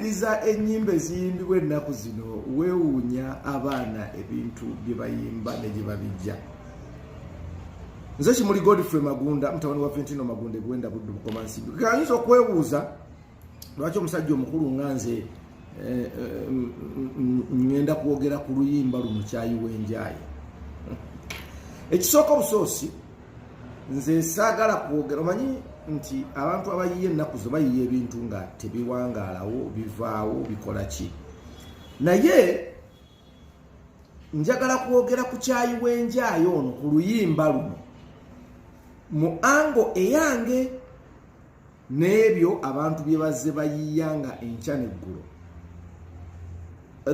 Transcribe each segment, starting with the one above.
Owuliriza ennyimba eziyimbibwa ennaku zino, weewuunya abaana ebintu bye bayimba ne gye babijja. Nze Kimuli Godfrey Magunda, mutabani wa Ventino Magunda, egwenda Buddu Bukoma Nsimbi. Kayinza okwebuuza lwaki omusajja omukulu nga nze ŋŋenda kwogera ku luyimba luno Kyayiwa Enjaye. Ekisooka obusoosi, nze saagala kwogera. Omanyi nti abantu abayiye ennaku zo bayiya ebintu nga tebiwangaalawo, bivaawo, bikola ki? Naye njagala kwogera ku Kyayi w'Enjaayo ono, ku luyimba luno mu angle eyange n'ebyo abantu bye bazze bayiya nga enkya n'eggulo.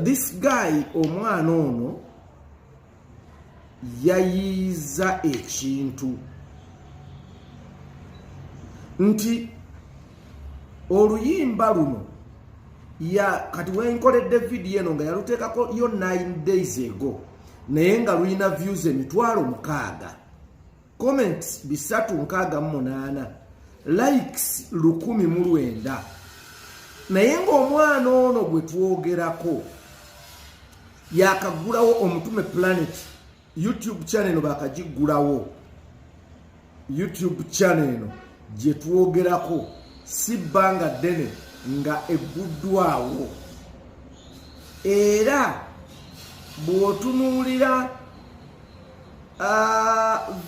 This guy, omwana ono yayiiza ekintu nti oluyimba luno ya kati wenkoledde vidiyo eno nga yaluteekako yo 9 days ago, naye nga lulina views 60,000, comments 368, likes 1,009. Naye ng'omwana ono gwe twogerako yakagulawo Omutume Planet YouTube channel eno, bakagiggulawo YouTube channel eno gye twogerako, si bbanga ddene nga egguddwawo. Era bw'otunuulira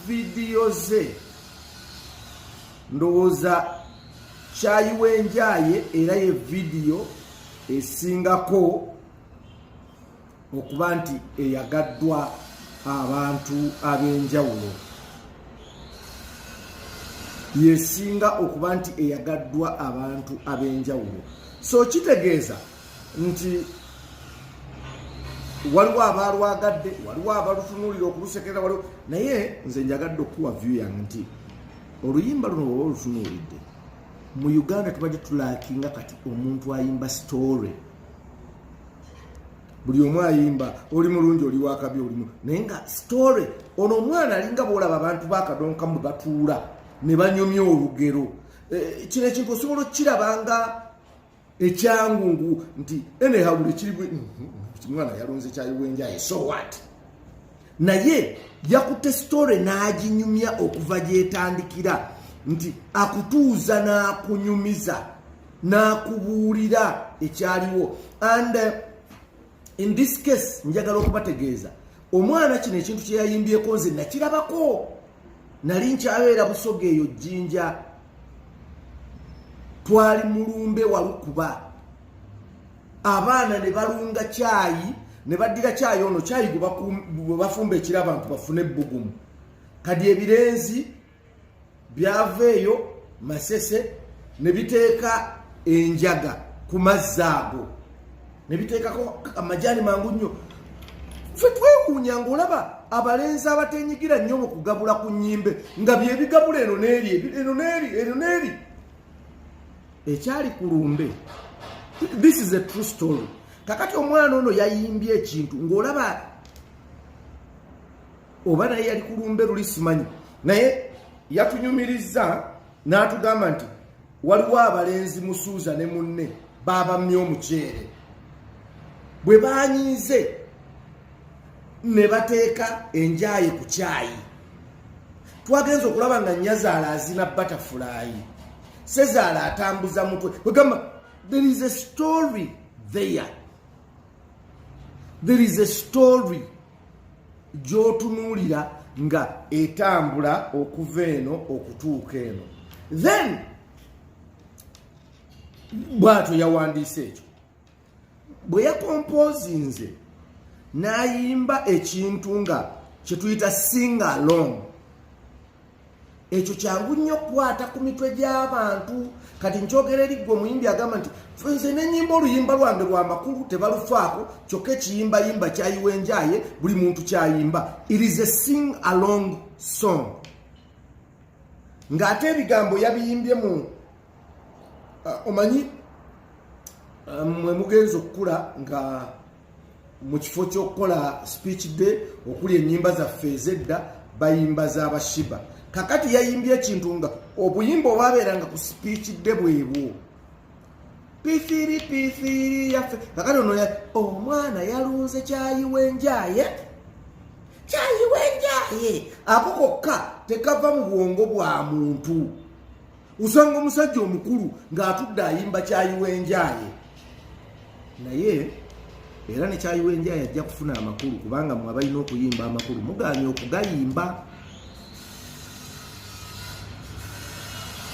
vidiyo ze, ndowooza Kyayiwa Enjaye era ye vidiyo esingako okuba nti eyagaddwa abantu ab'enjawulo, yesinga okuba nti eyagaddwa abantu ab'enjawulo. So kitegeeza nti waliwo abalwagadde, waliwo abalutunuulira okulusekerera, waliwo. Naye nze njagadde okuwa view yange nti oluyimba luno bwoba olutunuulidde, mu Uganda tubadde tulackinga kati omuntu ayimba story. Buli omu ayimba oli mulungi, oli wakabi, olimu, naye nga story ono omwana alinga bwolaba abantu bakadonkamu batuula ne banyumya olugero. Kino ekintu osobola okukirabanga ekyangungu nti anyhow buli kiri mwana yalunze Kyayiwenjaye, so what? Naye yakutte story n'aginyumya okuva gyetandikira, nti akutuuza n'akunyumiza n'akubuulira ekyaliwo. And in this case njagala okubategeeza omwana kino ekintu kye yayimbyeko nze nakirabako. Nali nkyabeera Busoga eyo Jjinja, twali mulumbe walukuba abaana ne balunga kyayi ne baddira kyayi ono kyayi gwe bafumba ekiro abantu bafune ebbugumu. Kati ebirenzi byava eyo Masese ne biteeka enjaga ku mazzi ago ne biteekako amajaani mangu nnyo. Ffe twewuunya ng'olaba abalenzi abatenyigira nnyo mu kugabula ku nnyimbe nga byebigabula eno n'eri, eno n'eri, eno n'eri ekyali ku lumbe. This is a true story. Kakati omwana ono yayimbye ekintu ng'olaba oba naye yali ku lumbe luli, simanyi, naye yatunyumiriza n'atugamba nti waliwo abalenzi Musuuza ne munne baabamye omuceere, bwe banyiize ne bateeka enjaye ku kyayi. Twagenza okulaba nga nyazaala azina butterfly, sezaala atambuza mutwe. Kwegamba there is a story there, there is a story gy'otunuulira nga etambula okuva eno okutuuka eno. Then bw'atyo yawandiise ekyo bwe yacomposinze n'ayimba ekintu nga kyetuyita sing along. Ekyo kyangu nnyo okukwata ku mitwe gy'abantu. Kati nkyogera eri ggwe omuyimbi agamba nti nze nenyimba oluyimba lwange lwa makulu, tebalufaako, kyokka ekiyimbayimba kyayiwa enjaye buli muntu kyayimba. It is a sing along song ng'ate ebigambo yabiyimbye mu omanyi mwe mugenza okukula nga mu kifo ky'okukola speech day okuli ennyimba zaffe ez'edda, bayimba z'abashiba. Kakati yayimbye ekintu nga obuyimba obwabeeranga ku speech day bwebwo. P3 P3 yaffe. Kakati ono omwana yalunze kyayi w'enjaye, kyayi w'enjaye. Ako kokka tekava mu bwongo bwa muntu. Osanga omusajja omukulu ng'atudde ayimba kyayi w'enjaye, naye era ne kyayi w'enjaye ajja kufuna amakulu, kubanga mwe abalina okuyimba amakulu muganye okugayimba.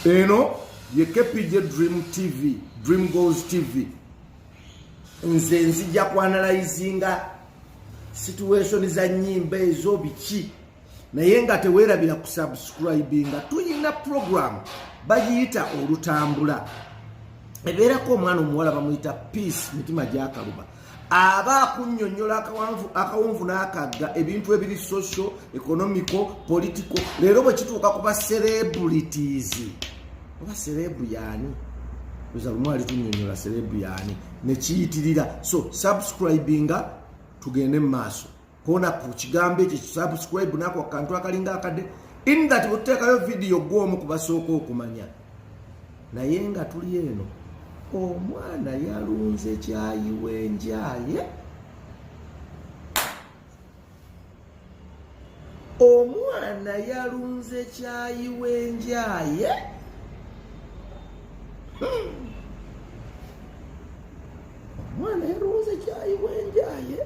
Eno ye KPJ Dream TV, Dream Goals TV. Nze nzija kuanalyzinga situation za nyimba ezo biki, naye nga teweerabira kusubscribinga. Tuyina program bagiyita Olutambula, ebeerako omwana omuwala bamuyita Peace Mitima Gyakaluba, aba akunnyonnyola akawonvu n'akagga, ebintu ebiri social, economical, political. Leero bwe kituuka ku ba celebrities, oba celeb yaani, oza lumu ali tunnyonnyola celeb yaani nekiyitirira. So subscribinga, tugende mu maaso. Kona ku kigambo ekyo subscribe, nako akantu akalinga akadde in that bwetuteekayo vidiyo gw'omu kubasooka okumanya. Naye nga tuli eno, omwana yalunze kyayi w'enjaye, omwana yalunze kyayi w'enjaye. Omwana yalunze kyayi w'enjaye.